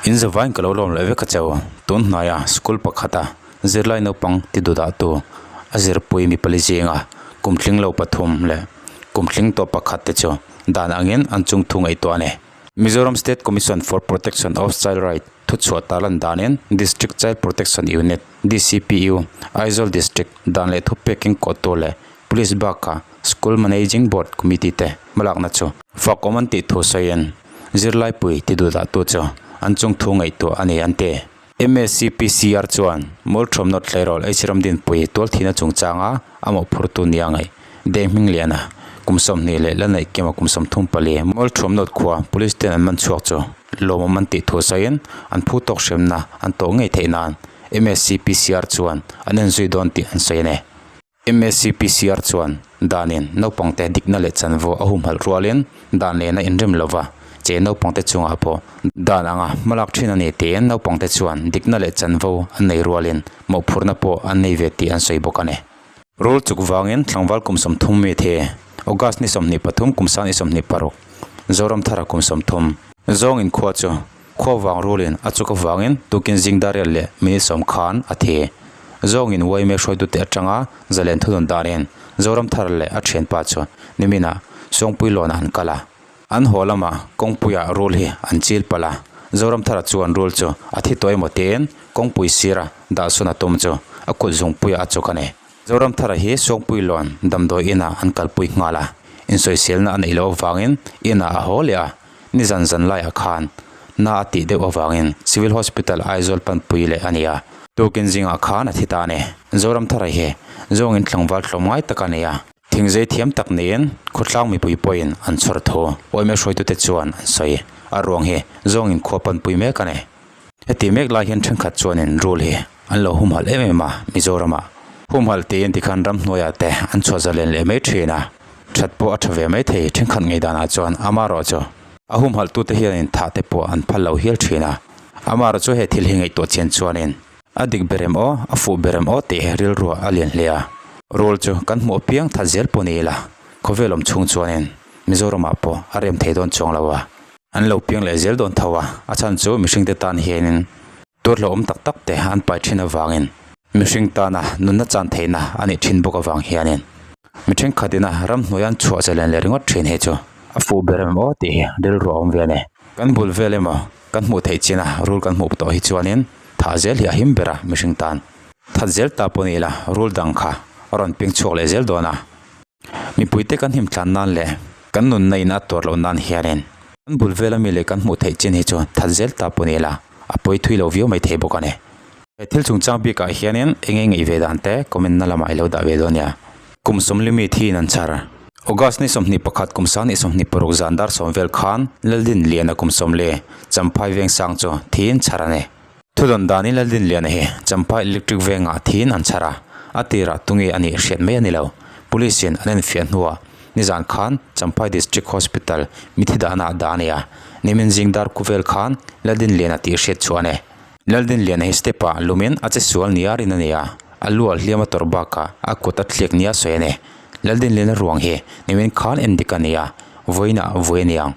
In zavain ka lo lawm leh vek a cheu. Tun hnaia school pakhata zirlai naupang ti dudahtu a zirpui mi pali zinga kum tling lo pathum leh kum tling tawh pakhat te chu dan angin an chung thu ngaihtuah a ni. Mizoram State Commission for Protection of Child Right thuchhuah tarlan danin District Child Protection Unit, DCPU, Aizawl District dan leh thupekin kawhtu leh Police bakah School Managing Board Committee te hmalakna chu fakawm an tih thu sawiin zirlai pui ti duhdahtu chu an chung thu ngaihtuah a ni an ti. MACPCR chuan Mawlthawm North Tleirawl H Ramdinpui tualthihna chungchanga a mawhphurtu nia ngaih Deng Hmingliana kum 20 leh la neih kema kum 34 Mawlthawm North khua Police ten an man chhuak chu lawmawm an tih thu sawiin an phu tawk hremna an tawh ngei theih nan MACPCR chuan an enzui dawn tih an sawi a ni. MACPCR chuan danin naupangte dikna leh chanvo a humhalh rualin dan lehna inrem lova che naupangte chungah pawh dan anga hmalak thin a ni tiin naupangte chuan dikna leh chanvo an nei rualin mawhphurhna pawh an nei ve tih an sawi bawk a ni. Rul chuk vangin tlangval kum 30 mi the August ni 23 kum sang ni 26 Zoramthara kum 30 zawngin khua chu Khua vang rulin a chuk avangin tukin zing darial leh minute sawm khan a thi. Zawngin YMA hruaitute atanga zalen thunun danin Zoram thar leh a thianpa chu niminah Sawngpui lawnah an kal a. An haw lamah kawngpuiah rul hi an chil palh a, Zoram thara chuan rul chu a thi tawh emaw tiin kawngpui sira dahsawn a tum chu a kut zungpuiah a chuk a ni. Zoram thara hi Sawngpui lawn damdawi inah an kalpui nghal a, insawiselna a neih loh avangin inah a haw leh a. Ni zan zan laiah khan na a tih deuh avangin Civil Hospital Aizawl panpui leh a ni a. Tukin zingah khan a thi ta a ni. Zoramthara hi zawngin tlangval tlawm ngai tak a ni a. Thingzei thiam tak niin khawtlang mipui pawhin an chhawr thu Awime hruaitute chuan an sawi. A ruang hi zawngin khua panpui mek a ni. Heti mek lai hian thenkhat chuanin rul hi an lo humhalh em em a, Mizoramah humhalh tiin tikhan ramhnuaiah te an chhuah zalen leh mai thin a, that pawh a tha ve mai thei thenkhat ngei danah chuan amarawh chu a humhalh tute hianin thah te pawh an phal lo hial thin a, amarawh chu he thil hi ngaihtuah chian chuanin a dik ber em aw, a fuh ber em aw tih rilruah a lian hle a, rul chu kan hmuh apiang that zel pawh ni ila khawvel awm chhung chuanin Mizoramah pawh a rem thei dawn chuang lo a. An lo piang leh zel dawn tho a, a chhan chu mihringte tan hianin tur hlauhawm tak tak te an pai thin avangin mihring tana nunna chan theihna a nih thin bawk avang hianin mi thenkhatin a ramhnuai an chhuah zalen leh ringawt thin hi chu a fuh ber em aw tih hi rilru a awm ve a ni. Kan bul vel emaw kan hmuh theih chin a rul kan hmuh tawh hi chuanin thah zel hi a him ber a mihring tan that zel ta pawh ni ila rul dang kha a rawn ping chhuak leh zel dawn a. Mipuite kan him tlan nan leh kan nunna in a tuar loh nan hianin kan bul vel ami leh kan hmuh theih chin hi chu that zel ta pawh ni ila a pawi thui lo viau mai thei bawk a ni. He thil chungchang bikah hianin eng eng ngaih ve dan te comment na lamah i lo dah ve dawn nia. Kum 40 mi thiin an chhar. August ni 21 kum 2026 zan dar sawm vel khan Laldin Liana kum 40 Champhai Vengsang chu thiin chhar a ni. Thudawn danin Laldinliana hi Champhai Electric Vengah thiin an chhar a, a tirah tunge a nih hriat mai a ni lo. Police in an enfiah hnuah nizan khan Champhai District Hospital mithi dahna ah dah a ni a, nimin zing dar ku vel khan Laldinliana tih hriat chhuah a ni. Laldinliana hi step ah lumin a che sual nia rin a ni a, a lu ah hliam a tawrh bakah a kut a thliak nia sawi a ni. Laldinliana ruang hi nimin khan endik a ni a, vawiinah vui a ni ang.